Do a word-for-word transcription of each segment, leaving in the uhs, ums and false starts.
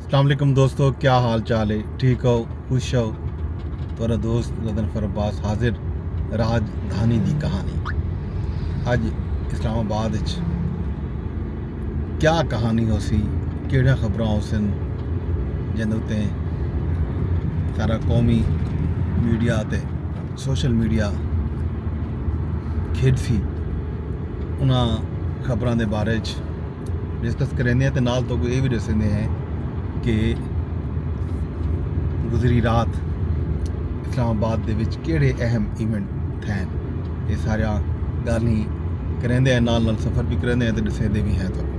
السلام علیکم دوستو، کیا حال چال ہے؟ ٹھیک ہو؟ خوش ہو؟ تہاݙا دوست غضنفر عباس حاضر، راجدھانی دی کہانی۔ اڄ اسلام آباد اچ کیا کہانی ہوسی، کیڑھیاں خبراں ہوسن، جیندے اتے سارا قومی میڈیا تے سوشل میڈیا کھیݙسی، انہاں خبراں دے بارے اچ ڈسکس کریندے ہیں تے نال تہاکوں اے وی ݙسیندے ہیں کہ گزری رات اسلام آباد دے وچ کیڑھے اہم ایونٹ تھئن۔ اے ساریاں ڳالھیں کریندے ہیں، نال نال سفر وی کریندے ہیں تے ݙسیندے وی ہیں تہاکوں۔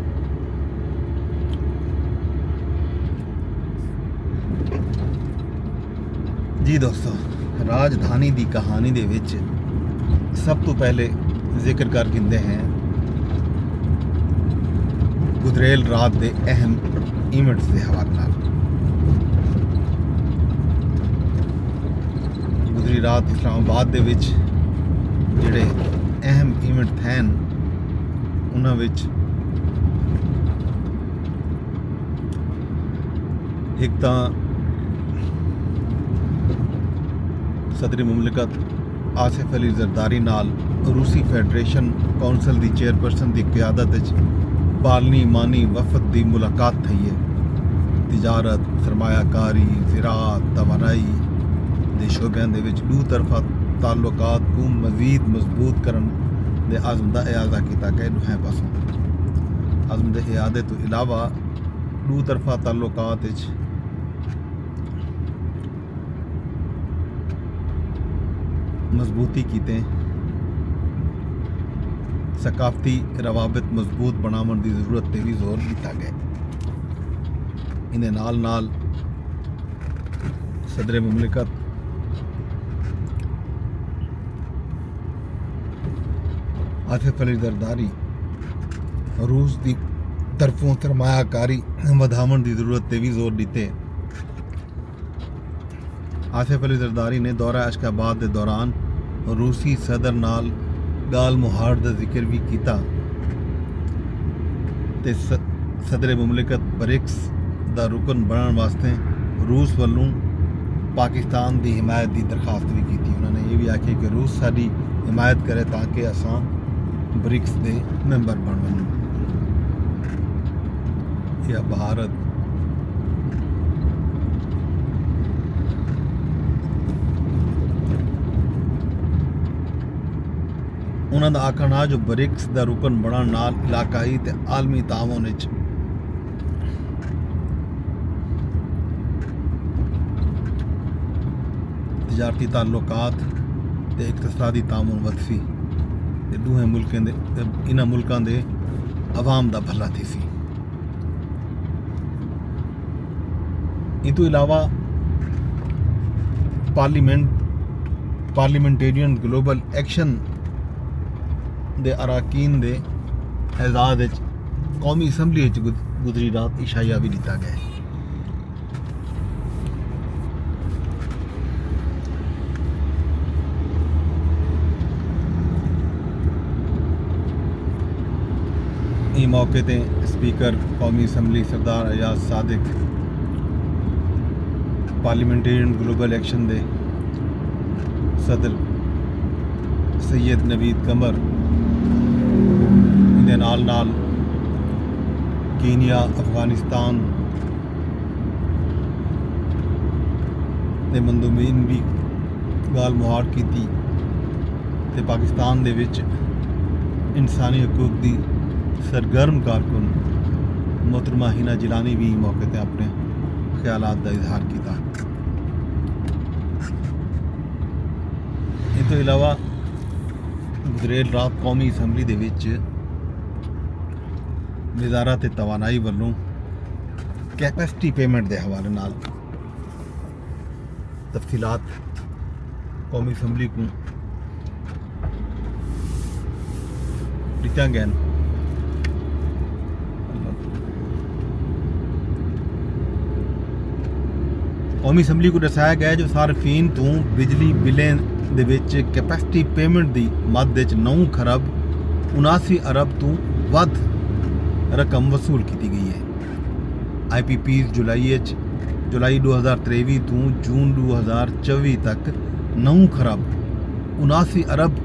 جی دوستو، راجدھانی دی کہانی دے وچ سب توں پہلے ذکر کر گھندے ہیں گزریل رات دے اہم ایونٹس دے حوالے نال۔ گزری رات اسلام آباد دے وچ جڑے اہم ایونٹ تھین، انہاں وچ ہک تاں صدر مملکت آصف علی زرداری نال روسی فیڈریشن کونسل دی چیئرپرسن دی قیادت اچ پارلیمانی وفد دی ملاقات تھئی ہے۔ تجارت، سرمایہ کاری، زراعت، توانائی دے شعبیاں دے وچ ݙو طرفہ تعلقات کوں مزید مضبوط کرݨ دے عزم دا اعادہ کیتا ڳئے۔ ݙوہیں پاسوں عزم دے اعادے توں علاوہ ݙو طرفہ تعلقات اچ مضبوطی کیتے ثقافتی روابط مضبوط بݨاوݨ دی ضرورت تے وی زور ݙتا ڳئے۔ ایندے نال نال صدر مملکت آصف علی زرداری روس دی طرفوں سرمایہ کاری ودھاوݨ دی ضرورت تے وی زور ݙتے۔ آصف علی زرداری نے دورہ اشک آباد دے دوران روسی صدر نال ڳالھ مہاڑ دا ذکر وی کیتا تے س-، صدر مملکت برکس دا رکن بݨݨ واسطے روس ولوں پاکستان دی حمایت دی درخواست وی کیتی۔ انہاں نے اے وی آکھیا کہ روس ساݙی حمایت کرے تاکہ اساں برکس دے ممبر بݨ ونڄوں۔ یا بھارت۔ انہاں دا آکھݨ ہا جو برکس دا رکن بݨݨ نال علاقائی تے عالمی تعاون اچ تجارتی تعلقات تے اقتصادی تعاون ودھسی تے ݙوہیں ملکیں دے، انہاں ملکاں دے عوام دا بھلا تھیسی۔ ایں توں علاوہ پارلیمنٹ، پارلیمنٹیرین گلوبل ایکشن دے اراکین دے اعزاز اچ قومی اسمبلی اچ گز-، گزری رات عشائیہ وی ݙتا ڳئے۔ ایں موقع تے اسپیکر قومی assembly Sardar Ayaz Sadiq, parliamentarian global action دے صدر سید نوید قمر، ایندے نال نال کینیا، افغانستان دے مندوبین وی ڳالھ مہاڑ کیتی تے پاکستان دے وچ انسانی حقوق دی سرگرم کارکن محترمہ حنا جیلانی وی موقع تے اپݨے خیالات دا اظہار کیتا۔ ایں توں علاوہ گزریل رات قومی اسمبلی دے وچ وزارت توانائی ولوں کیپیسٹی پیمنٹ دے حوالے نال تفصیلات قومی اسمبلی کوں ݙتیاں ڳئن۔ قومی اسمبلی کوں ݙسایا ڳئے جو صارفین توں بجلی بلیں دے وچ کیپیسٹی پیمنٹ دی مد وچ نو کھرب اناسی ارب توں ودھ رقم وصول کیتی ڳئی ہے۔ آئی پی پیز جولائی اچ جولائی ݙو ہزار تریوی توں جون ݙو ہزار چووی تک نو خرب اناسی ارب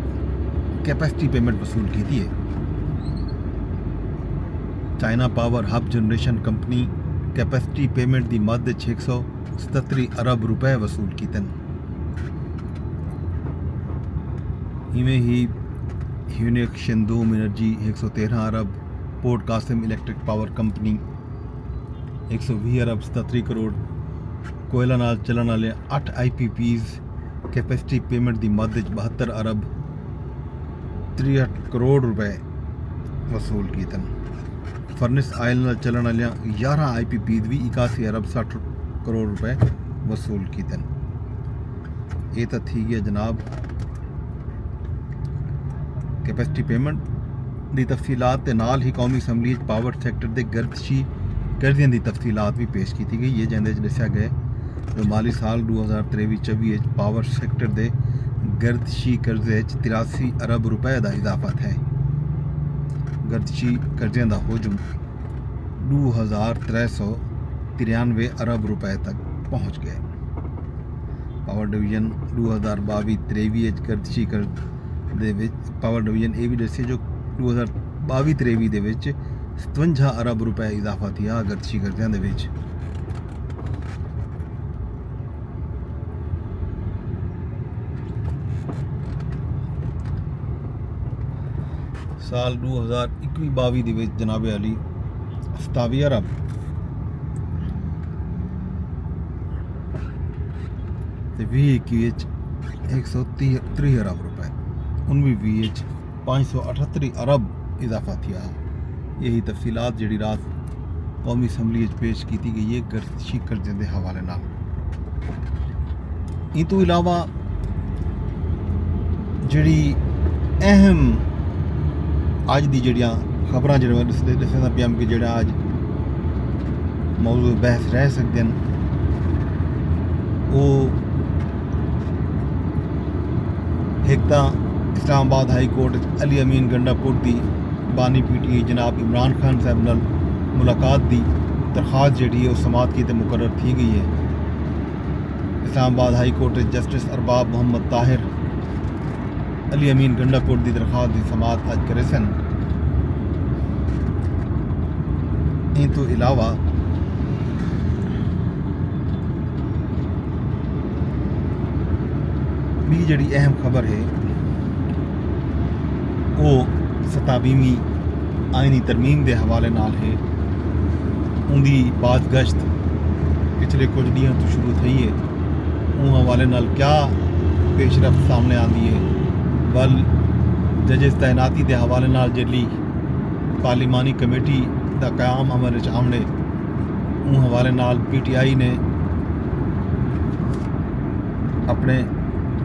کیپیسٹی پیمنٹ وصول کیتی ہے۔ چائنا پاور ہب جنریشن کمپنی کیپیسٹی پیمنٹ دی مد اچ ہک سو ستتری ارب روپے وصول کیتن۔ ایویں ہی ہیونک شندوم انرجی ہک سو تیرھاں ارب، port Qasim electric power company ہک سو ویہہ ارب ستتری کروڑ، کوئلہ نال چلݨ والے اٹھ آئی پی پیز کیپیسٹی پیمنٹ دی مد اچ ٻہتر ارب تریہٹھ کروڑ روپے وصول کیتن۔ فرنس آئل نال چلݨ والیاں یارھاں آئی پی پیز وی اکاسی ارب سٹھ کروڑ روپے وصول کیتن۔ اے تاں تھی ڳیا جناب کیپیسٹی پیمنٹ دی تفصیلات تے نال ہی قومی اسمبلی اچ پاور سیکٹر دے گردشی قرضیاں دی تفصیلات وی پیش کیتی ڳئی ہے، جیندے اچ ݙسیا ڳئے جو مالی سال ݙو ہزار تریوی چووی اچ پاور سیکٹر دے گردشی قرضے اچ تراسی ارب روپے دا اضافہ تھئے۔ گردشی قرضیاں دا حجم ݙو ہزار ترے سو ترانوے ارب روپے تک پہنچ ڳئے۔ پاور ڈویژن ݙو ہزار ٻاوی تریوی اچ گردشی قرض دے وچ پاور ڈویژن اے وی ݙسے جو ݙو ہزار ٻاوی تریوی دے وچ ستونجھا ارب روپے اضافہ تھیا گردشی قرضیاں دے وچ۔ سال ݙو ہزار اکوی ٻاوی دے وچ جناب عالی ستاوی ارب تے ویہہ اکوی اچ ہک سو تریہہ ارب روپے، انوی ویہہ اچ پنج سو اٹھتری ارب اضافہ تھیا ہا۔ یہی تفصیلات جڑی رات قومی اسمبلی اچ پیش کیتی گئی ہے گردشی قرضے دے حوالے نال۔ ایں توں علاوہ جڑی اہم اج دی جڑیاں خبراں جڑے میں ݙسدے ݙسیندا پیام کہ جڑا اج موضوع بحث رہ سڳدن، او ہک تاں اسلام آباد ہائی کورٹ اچ علی امین گنڈا پور دی بانی پی ٹی آئی جناب عمران خان صاحب نال ملاقات دی درخواست جڑی ہے او سماعت کیتے مقرر تھی گئی ہے۔ اسلام آباد ہائی کورٹ اچ جسٹس ارباب محمد طاہر علی امین گنڈا پور دی درخواست دی سماعت اج کریسن۔ ایں توں علاوہ ٻی جڑی اہم خبر ہے او ستاویہویں آئینی ترمیم دے حوالے نال ہے۔ اوندی بازگشت پچھلے کچھ ݙینہاں توں شروع تھئی ہے۔ اوں حوالے نال کیا پیش رفت سامݨے آندی ہے؟ ول ججز تعیناتی دے حوالے نال جیڑھی پارلیمانی کمیٹی دا قیام عمل اچ آوݨے، اوں حوالے نال پی ٹی آئی نے اپݨے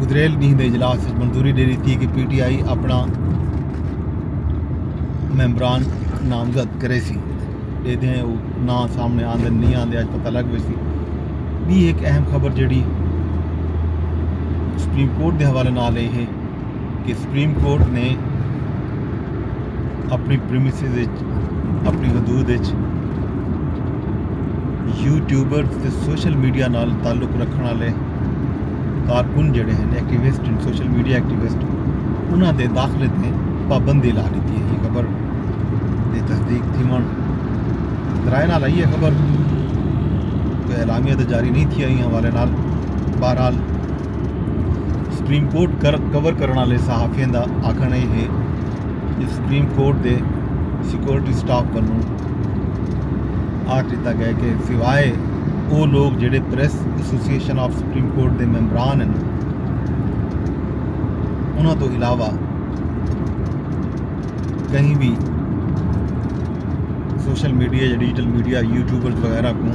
گزریل ݙینھ دے اجلاس اچ منظوری ݙے ݙتی کہ پی ٹی آئی اپݨا ممبران نامزد کریسی۔ ݙیہدے ہیں او ناں سامݨے آندن نہیں آندے، اڄ پتہ لڳ ویسی۔ ٻی ہک اہم خبر جیڑھی سپریم کورٹ دے حوالے نال اے ہے کہ سپریم کورٹ نے اپݨی پریمیسز اچ، اپݨی حدود اچ یوٹیوبرز تے سوشل میڈیا نال تعلق رکھݨ آلے کارکن جیڑھے ہن، ایکٹیوسٹ ہن، سوشل میڈیا ایکٹیوسٹ، انہاں دے داخلے تے پابندی لا ݙتی ہے۔ ایں خبر دی تصدیق تھیوݨ ذرائع نال آئی ہے خبر، کوئی اعلامیہ تے جاری نہیں تھیا ایں حوالے نال۔ بہرحال سپریم کورٹ کر کور کرݨ آلے صحافیاں دا آکھݨ اے ہے جو سپریم کورٹ دے سیکورٹی سٹاف ولوں آکھ ݙتا ڳئے کہ سوائے او لوک جیڑھے پریس ایسوسی ایشن آف سپریم کورٹ دے ممبران ہن، انہاں توں علاوہ کہیں وی سوشل میڈیا یا ڈیجیٹل میڈیا یوٹیوبرز وغیرہ کوں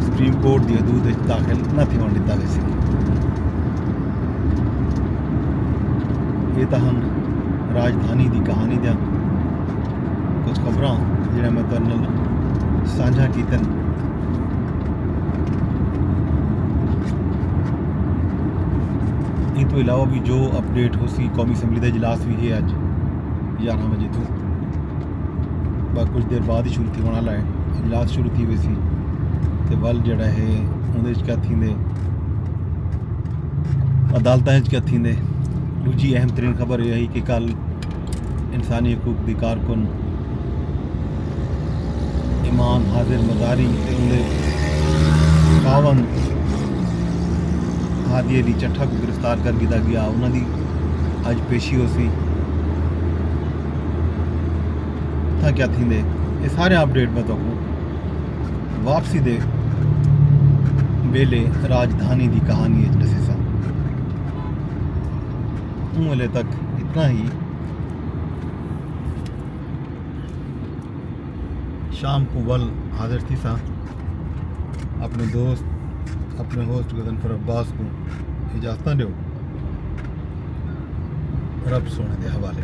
سپریم کورٹ دی حدود وچ داخل نہ تھیوݨ ݙتا ویسی۔ اے تاں ہن راجدھانی دی کہانی دیاں کچھ خبراں جیڑھیاں میں تہاݙے نال سانجھا کیتن۔ ایں توں علاوہ وی جو اپڈیٹ ہوسی، قومی اسمبلی دا اجلاس وی ہے اڄ یارھاں وڄے توں، بس کجھ دیر بعد ہی شروع تھیوݨ آلا ہے، اجلاس شروع تھی ویسی۔ تے ول جیڑھا ہے اوندے وچ کیا تھیندے، عدالتاں وچ کیا تھیندے۔ ݙوجھی اہم ترین خبر اے ہئی کہ کل انسانی حقوق دی کارکن ایمان حاضر مزاری تے اوندے خاوند ہادی علی چٹھا کوں گرفتار کر گھدا ڳیا۔ انہاں دی اڄ پیشی ہوسی۔ اتھاں کیا تھیندے، اے سارے اپڈیٹ میں تہاکوں واپسی دے ویلے راجدھانی دی کہانی اچ ݙسیساں۔ اوں ویلے تک اتنا ہی۔ شام کوں ول حاضر تھیساں۔ اپݨے دوست، اپݨے ہوسٹ غضنفر عباس کوں اجازتاں ݙیو۔ رب سوہݨے دے حوالے۔